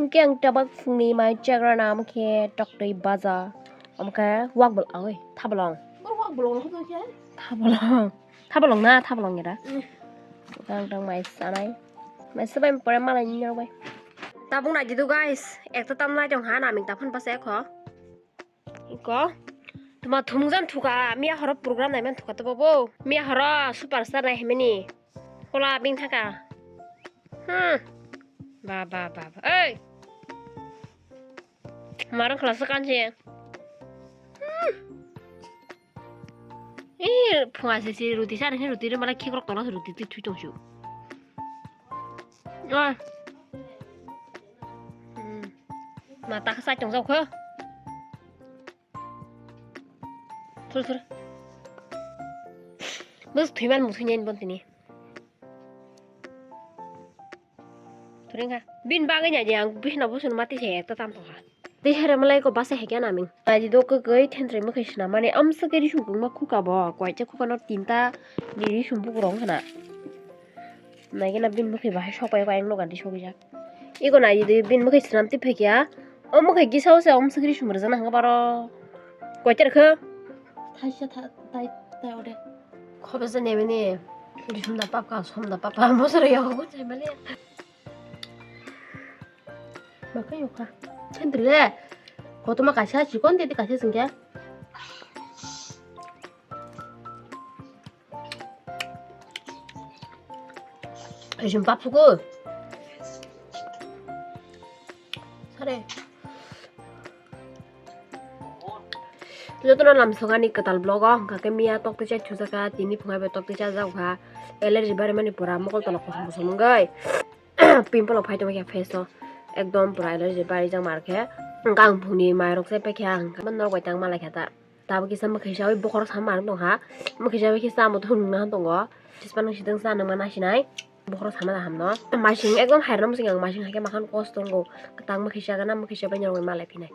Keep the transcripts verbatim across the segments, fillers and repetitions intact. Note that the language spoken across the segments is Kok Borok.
Hwnkhe ang tabuk phungni mai chagra nam khe toktwi baja. Omkhe wak bol awi thabolong. Bor wak bolong no hodo khe? Thabolong. Thabolong na thabolong era. Mm. Tang tang mai sanai. Mai sabai pore malai ni rok bai. Tabuk nai didu guys. Ekta tam lai tong ha naming ta phun pase kho. Iko. Tuma thumjan thuka miya horo program nai man thuka to bobo. Miya horo superstar nai hemeni. Kola bing thaka. Hmm. Ba ba ba ba. Ei. Marang khla sakan je. Hmm. Ih, phunga se se ruti sa ni ruti re mala khik rok tola ruti ti thui tong su. Ah. Hmm. Ma ta sa tong jok kho. Thur thur. Bus thui man mu thui nyen bon tini. Thuring kha. Bin bagwi nai di ang bihna bosun mati se ekta tam tongkha. Tei sere malai ko basa hekya naming. Nai di do kwkwi thentrwi mwkhwi swnam mani amswk khe risum kwbangma khuka bo. Koicha khuka no tinta ni risum bukurok wngkha na. Nai gana bin mwkhwi bahai sok pai ko ayang no gandi sogwi jak. Iko nai di bin mwkhwi swnam tei phaikya. O mwkhwi gisa o se amswk risum rwjak na hwnka baro. Koicha rwkha? Thaisa tha tai tai ode. Khobe se nebeni. Risum da papka som da papa mosoro yago ko chai mali. Makai yokha. Sentri le. Kotoma kaisa chikon tete kaisa singkhe. Aisin papsuku. Sare. Jotono lamsogani kwtal vlog o hwnkha khe miya tok twi chai thujaka tini phungai bai tok twi chajak kha. Allergy barimani pura mokol tola kosom kosom wngwi. Pimple rok phai tongkha face o. Ekdom pura allergy barijak mar khe. Hwnkha ang phungni mairok se paikha hwnkha norok bai tang malai kha ta. Tabuk kisa mwkhwi chawi bokhorok sama ang tongkha. Mwkhwi chawi khe chamo thung nang tongo. Chispa nang sidang cha nang ma nasinai. Bokhorok sama da hamno. Masing ekdom hairno musing ang masing haikhe makhan kos tongo. Kwtang mwkhwi chagana mwkhwi chabai norok bai malai phinai.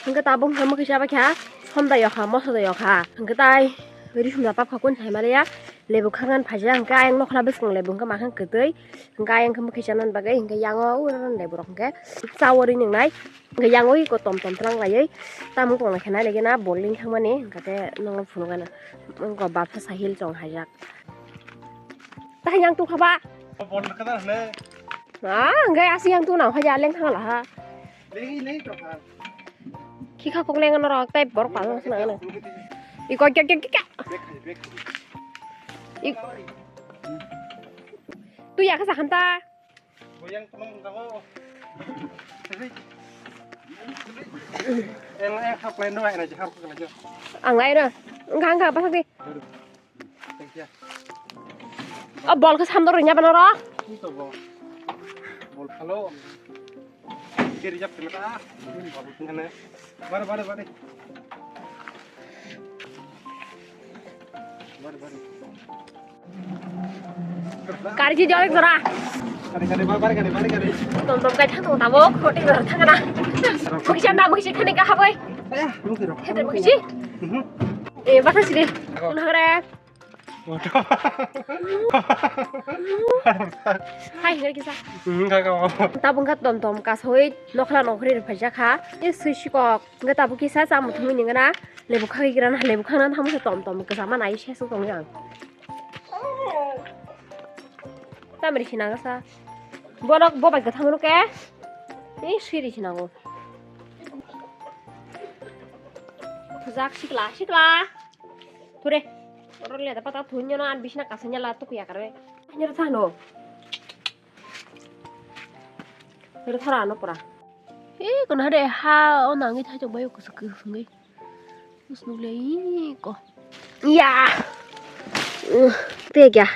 Hwnkhe tabuk hwnkha mwkhwi chabai kha. Somda yokha moso da yokha. Hwnkhe tai risum da papkha kun thai maliya. Lebu khangan phaijak hwnkhe ayang nokhla bwskang lebu hwnkhe makhan kwtwi. Hwnkhe ayang khe mwkhwi chanani bagwi hwnkhe yango uro lebu rok hwnkhe chawi ringnai. Hwnkhe yango iko tom tom tlang laiwi tamung tong lai khe nai lagi na bol ling thangmani hwnkhe te nongno phunukgana wngkha bapha sahil chong haijak. Tahai yang tukha ba? Bol kada hne? Ah, hwnkhe asi yang tu nang haja leng thang la ha. Legi legi to ha. Khikha kok leng norok tai borok pang swnang ano. Iko kya kya kya. Bek hai bek. Ik. Tu ya kasa hanta. Goyang tolong jago. Eng eng hap lain doang aja hap lain. Ang lain ah. Enggak enggak pasang di. Thank you. Oh, bol ke sandor nya bana ro. Itu bol. Bol halo. Kiri jap kena ta. Bol kena. Bare bare bare. Gari si jorek jora. Gari gari bare gari bare gari. Tom tom kai thang tabo khoti jora thang na. Mukisa na mukisa thani ka haboi. Eh, mukiro. Khete mukisi. Mhm. Eh, bata sidi. Nagre. Hai, hingar kisa. Mhm, kaka. Tabung ka tom tom kasoi nokla nokri rwphaijak kha. E sui sikok. Hwnkhe tabuk kisa cha muthungwi ningna lebu khagwi gira na lebu khagna tamo se tom tom kwchama nai se suk tongwi ang. Tamri sinang sa. Bono bo bai kwthang rw khe. Ni siri sinango. Thujak sikla sikla. Thure. Oro leda pata thunyo no an bisna kasanya la tukuya karwe. Anyar thano. Rwthara ano pura. He, kono hade ha, o nangwi thai tongbaio kwswk kwswngwi. Usnukle iko. Ya! Tei kya?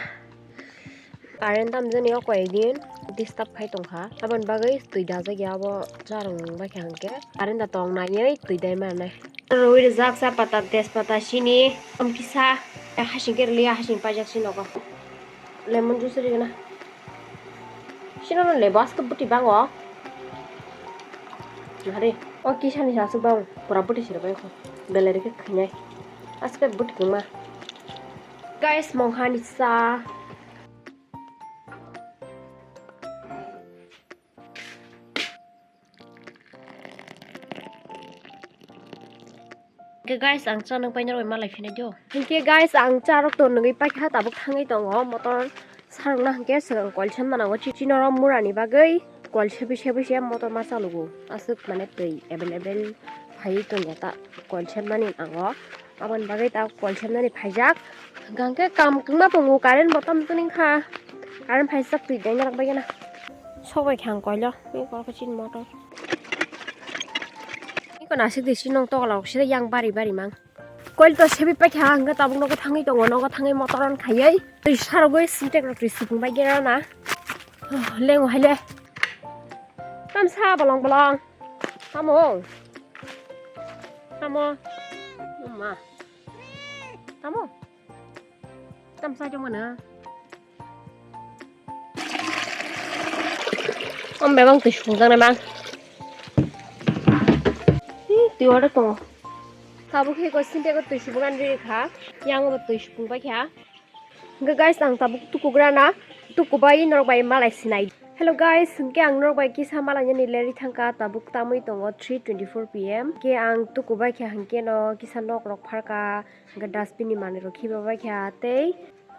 Current tamjani o koi din disturb khai tongkha. Aboni bagwi twi dajak ya abo charwng bai kha hwnkhe. Current da tong naiwi twi dai manai. Rwi rijak cha pata, tejpata, sini, amkisa, hasing khe rwliya, hasing paijak se nogo. Lemon juice rwgwna. Sino no lebu aske bwtwi bango. Hari, o kisa ni aswk bang, pura bwtwi se rwbai kho. Belai rwkhe khwinai. Aske bwtwi kwma. Guys, mongha ni sa. Hwnkhe guys, ang cha nang paina rwi malai phinai do. Hwnkhe guys, ang cha rok to nungwi paikha, tabuk thangwi tongo motor sarokna, hwnkhe swkang koil semna nango. Chi-, chini oro murani bagwi koil sebi sebi se motor ma chalugo. Aswk mane twi available phaiwi tongya ta koil semnani nango. Aboni bagwi ta koil semnani phaijak. Hwnkhe kam kwma pungo, current bo tam tini kha. Current phaijak twi deng rak bai gana. Sok bai kha ang koilo. Ni kol khe chini motor. Iko nasik de sinong tokla rok sida yang bari bari mang. Koil to sebi paikha, hwnkhe tabuk nogo thangwi tongo, nogo thangwi motor on khaiwi. Twi sarogwi sintek rok twi supung bai gera na. Lengo haile. Tam sa bolong bolong. Tamo. Tamo. Ma. Tamo. Tam sa jong mana. Om bebang twi supung jang na mang. Ih, twi order tongo. Tabuk he ko sinte ko twi supung an ri kha. Yang bo twi supung bai kha. Hwnkhe guys, ang tabuk tukugrana, tukubai norok bai malai sinai. Hello guys, hwnkhe ang norok bai kisa malainani leri thangkha, tabuk tamwi tongo three twenty four P M. Hwnkhe ang tukubai kha, hwnkhe no kisa nok rok pharkha, hwnkhe dustbin ni manwi rok khiba bai kha, tei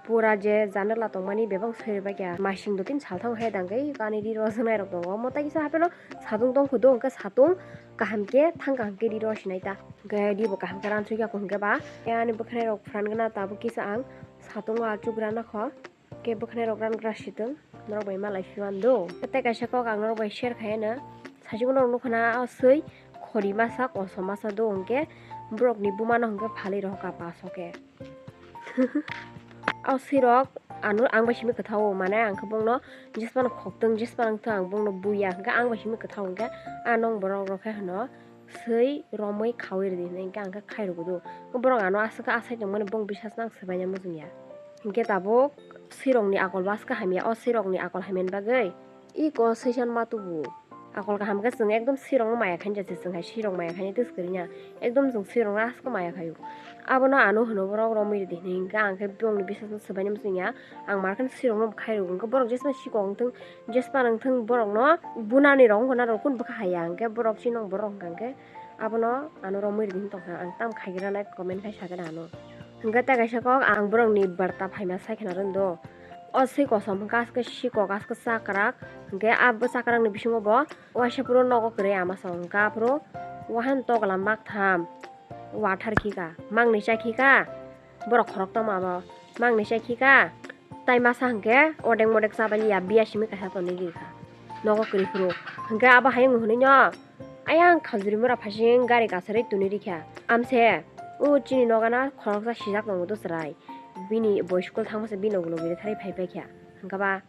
pura je janala tongmani bebak soi bai kha. Masing do tin salthang hai dangkai kani ri rw swngnai rok tongo. Omo tai kisa hapheno satung tong khudu, hwnkhe satung kaham khe thang kaham khe ri rw sinai ta. Hwnkhe ri bo kaham khe ransoi kha hwnkhe ba. Ani bwkhwnai rok phan gana tabuk kisa ang satung o achuk rana kho. Khe bwkhwnai rok ran gra sitwng, norok bai malai phi mando. Tei kaisa kok ang norok bai share khai no. Sajwk norok nukha na o swi khori masa, kosom masa do hwnkhe borok ni buma no hwnkhe phalwi rohor kha paso khe. O swi rok ano ang bai simi kwthao, mane ang khe bongno jesmano khoktwng, jesmano wngthang ang bongno buya hwnkhe ang bai simi kwthao hwnkhe a nong borok rok khe hwno swi romwi khaui rwdi hinwi hwnkhe ang khe khai rwgo do. Borok ano aswk khe asai tongmani bong bisas nang swbaina muchungya. Hinkhe tabuk swirokni akol bo aswk hamya, o swirokni akol hamyani bagwi iko swisan ma tubu. Akol kaham khe chwng ekdom swirokno maya khainai se chwng hai swirok maya khainai twswk kwrwina. Ekdom chwng swirokno aswk maya khaio. Abono ano hwno borok romwi rwdi hinwi hwnkhe ang khe bongni bisasno swbaina muchungya. Ang mar kheno swirokno khai rwgo, hwnkhe borok jesmano sikok wngthung, jesmano wngthung borokno bunani rok wngkha na rw kunu bwkha haya, hwnkhe borok chini borok wngkha hwnkhe abono ano romwi rwdi hinwi tongkha, ang tam khaigra nai comment khai sakhe da ano. Hwnkhe tei kaisa kok ang borokni barta phaima sai kheno rwng do. O swi kosom hwnkhe aswk sikok aswk chakrak, hwnkhe abo chakrakni bisingo bo waisa phuru nogo kwrwi ama song hwnkhe aphuru wahan tokla maktham wathar khika mangni chai khika. Borok khorokthoma abo mangni chai khika, tai masa hwnkhe odek modek chabaliya biya simi kaisa tonwi rikha nogo kwrwi phuru. Hwnkhe abo hayung hwnwi no ayang khajuri mura phasing gari kasarwi twnwi rikha. Amse o chini nogana khoroksa sijak tongo do chwrai, bini boi school thangmasa bini logi logi rwtharwi phai paikha. Hwnkhe ba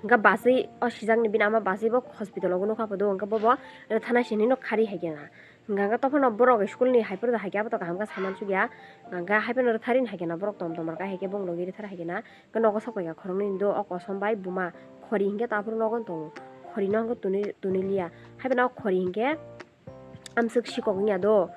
hwnkhe bachwi o sijakni bini ama bachwi bo hospital o nukha phodo, hwnkhe bobo rwthanai sini no khari hai khe na. Hwnkha khe tokphano borok school ni hai phuru hai khe abo to kaham khe saman sukya. Hwnkha khe hai phano rwtharini hai khe na borok tom tom rwkha hai khe bong logi rwthar hai khe na. Hwnkhe nogo sok paikha khoroknwi do o kosom bai buma khori hinkhe ta phuru nogo tongo. Khori no hwnkhe twnwi twnwi liya. Hai phano khori hinkhe amswk sikok wngya do.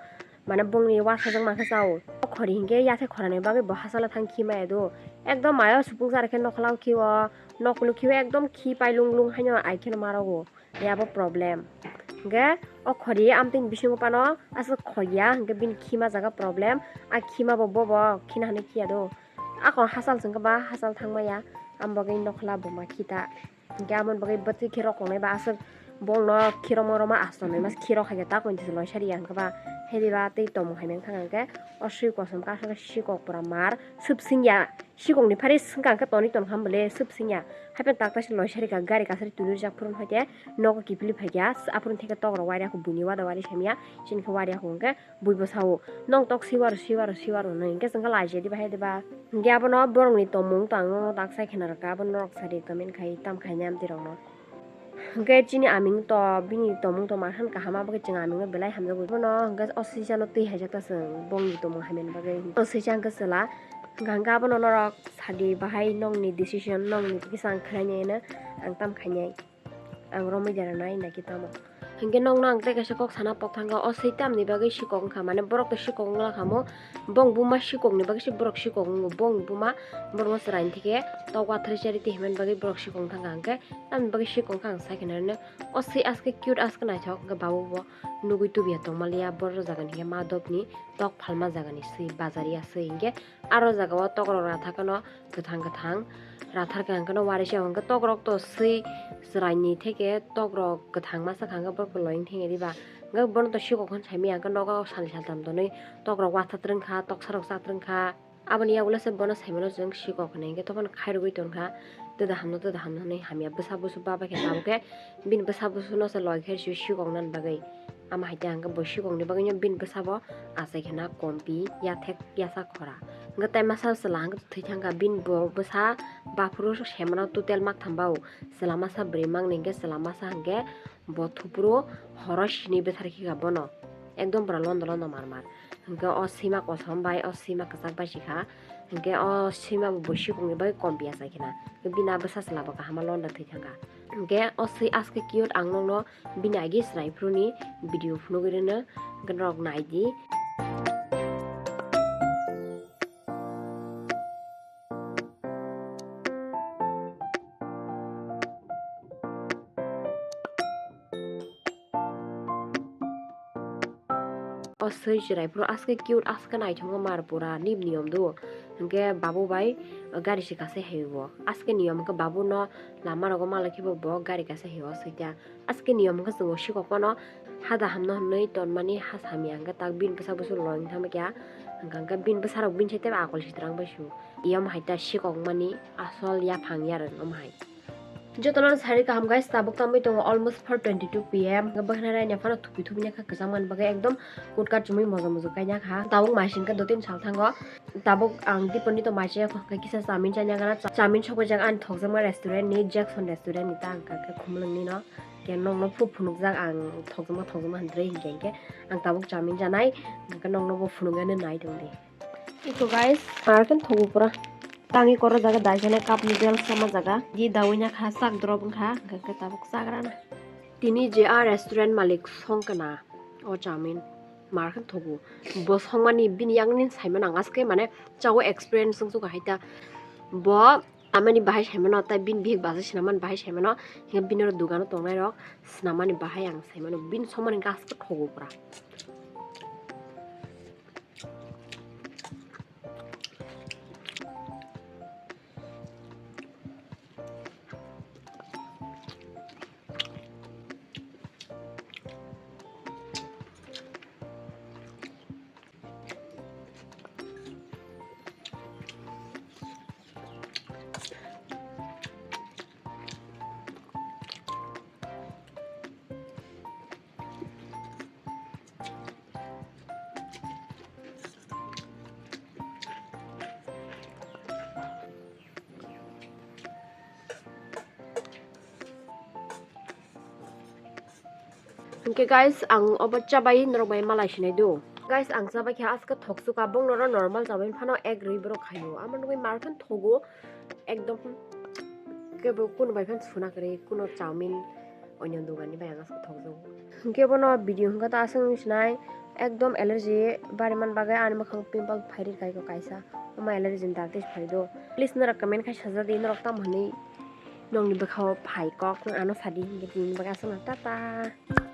Mane bongni wasajak mankhe chao. O khori hinkhe yathai khorani bagwi bo hachalo thang khi maya do. Ekdom mayo supung chara khe nokholao khi o. Nokolo khi o ekdom khi pai lung lung haino ai kheno marogo. Abo problem. Hwnkhe o khori amtwini bisingo phano aswk khorya, hwnkhe bini khima jaga problem. A khima bo bobo khina hwnwi khiya do. Ako hachal chwngkhe ba hachal thangmaya, amo bagwi nokhla buma khita. Hwnkhe amoni bagwi bwtwi khirok tongnai ba aswk bongno khirokma rokma aswk tongnai mas khirok hai khe ta koinwi loisari ya hwnkhe ba hedi ba tei tongmung hai mankha hwnkhe o swi kosom khe aswk sikok pura mar swpsing ya. Sikokni phari swngkha hwnkhe tonwi tongkha bwle swpsing ya. Haikhe tak taisa loisari kha gari kasari twi rijak phuru hwnkhe nogo kiphilwi phaikha aphuru theke tok rok wari akho buini wada wari samya chini khe wari akho hwnkhe bui bo sao nong tok siwaro siwaro siwaro hinwi hwnkhe chwngkhe laijadi bahai diba hwnkhe abono borokni tongmung to ang nono tak sai khna rwkha abo norok sadi comment khai tam khainai amtwi rokno. Hwnkhe chini aming to bini tongmung to mankhani kaham abo khe chwng aming no belai hamjago. Bono hwnkhe o sijano twi haijak ta chwng bongni tongmung hamyani bagwi. O sija hwnkhe chwla hwnkha hwnkhe abono norok sadi bahai nongni decision nongni kisa ang khwlainai hwnwi ang tam khainai. Ang romwi dera nai naki tamo. Hinkhe nokno ang tei kaisa kok sana pok thangkha, o swi tamni bagwi sikok wngkha, mane borok to sikok wngla kha mo, bong buma sikokni bagwi se borok sikok wngo, bong buma borokno chwraini theke tok wathar chari twi himani bagwi borok sikok wngkha, hinkhe tamni bagwi sikok wngkha ang sai khe naino. O swi aske cute, aske naithok, hinkhe babu bo nugwi tubiya tongmaliya, borok jagani hinkhe madopni tok phalma jagani swi, bajaria swi, hinkhe aro jaga o tokrok rathakano kwthang kwthang rathar kha, hwnkhe no wari se hwnkhe tokrok to swi chwraini theke tokrok kwthang masa kha, hwnkhe borok to loyang thengya diba? Hwnkhe bono to sikok hwn saimanya, hwnkhe nogo sal saltham tonwi tokrok watha twrwng kha, toksarok cha twrwng kha. Aboni yagulo se bono saimano chwng sikok hwnwi, hwnkhe tophano khairogwi tongkha, twda hamno, twda hamno hwnwi hamya bwsa busu baba khe tabuk khe bini bwsa busuno se loi khe swi sikok nani bagwi. Ama hai khe ang khe bo sikokni bagwino bini bwsabo achai kheno kompi yathek yasa khora. Hwnkhe tai masa chwla hwnkhe thwi thangkha, bini bo bwsa baphuru semano total maktham bao. Chwla masa bwrwi mangni hwnkhe chwla masa hwnkhe bo thupuru horo sini bwthar khika bono. Ekdom pura londo londo mar mar. Hwnkhe o swima kosom bai, o swima kwchak bai sikha. Hwnkhe o swima bo sikokni bagwi kompi achai khena. Bini a bwsa chwla bo kaham londa thwi thangkha. Hwnkhe o swi aske cute ang nokno bini agi chwrai phuruni video phunugwi rwno, hwnkhe norok nai di. O swi chwrai phuru aske cute, aske naithok wngmar pura nib niyom do. Hwnkhe babu bai gari se kasai hai o. Aske niyom hwnkhe babu no lama rogo malai khe bo, bo gari kasai hai o swi ta. Aske niyom hwnkhe chwng o sikok phano hada hamno hwnwi tonmani ha samya hwnkhe tak bini bwsa busu loi wng thangma kya. Hwnkhe bini bwsarok bini site akol si twrang bai su. Iyom hai ta sikok mani asol yaphang yarwng omo hai. Jotono sari kaham guys, tabuk tangwi tongo almost four twenty two P M. Hwnkhe bwkhwnai raina phano thupi thupi nai kha kwchang mani bagwi ekdom kutka chumui mojo mojo kaina kha. Tabuk mai singkha do tin sal thango. Tabuk ang diponi to mai chaya kha kisa chamin chanya gana. Chamin sokjak ani thokjakma restaurant ni, Jackson restaurant ni ta ang kha khe khumlwng ni no. Khe nokno phu phunukjak ang thokjakma thokjakma hwnwi hinkhe hinkhe ang tabuk chamin janai. Hwnkhe nokno bo phunukgani nai tong di. Iko guys, ar khe thogo pura. Tangi koro jaga dai jana cup noodles sama jaga. Di dawi na kha sak drop wngkha, hwnkhe tabuk chagrana. Tini J R restaurant malik songkana o chowmin mar khe thogo. Bo songmani bini yakni saimano ang aske mane chago experience wng suka hai ta. Bo amani bahai saimano tai bini bihik baja sinamani bahai saimano. Hinkhe bini oro dogano tongnai rok sinamani bahai ang saimano. Bini songmani gaske thogo pura. Hwnkhe guys, ang obo chabai norok bai malai sinai do. Guys, ang chabai khe aske thoksuka, bong noro normal chabai phano ek rwi borok khaio. Amo nugui mar khan thogo, ekdom kebo kun bai khan suna kwrwi, kuno chowmin onyo dogan ni bai ang aske thokjago. Hwnkhe bono video hwnkhe ta aswk wng sinai, ekdom allergy bari man bagwi ani mwkhang pimple phairi kaio kaisa, omo allergy ni dakti phai do. Please norok comment khai sajadi, norok tamo hwnwi nokni bwkhao phai kok, ano sadi, hwnkhe tini bagwi aswkno tata.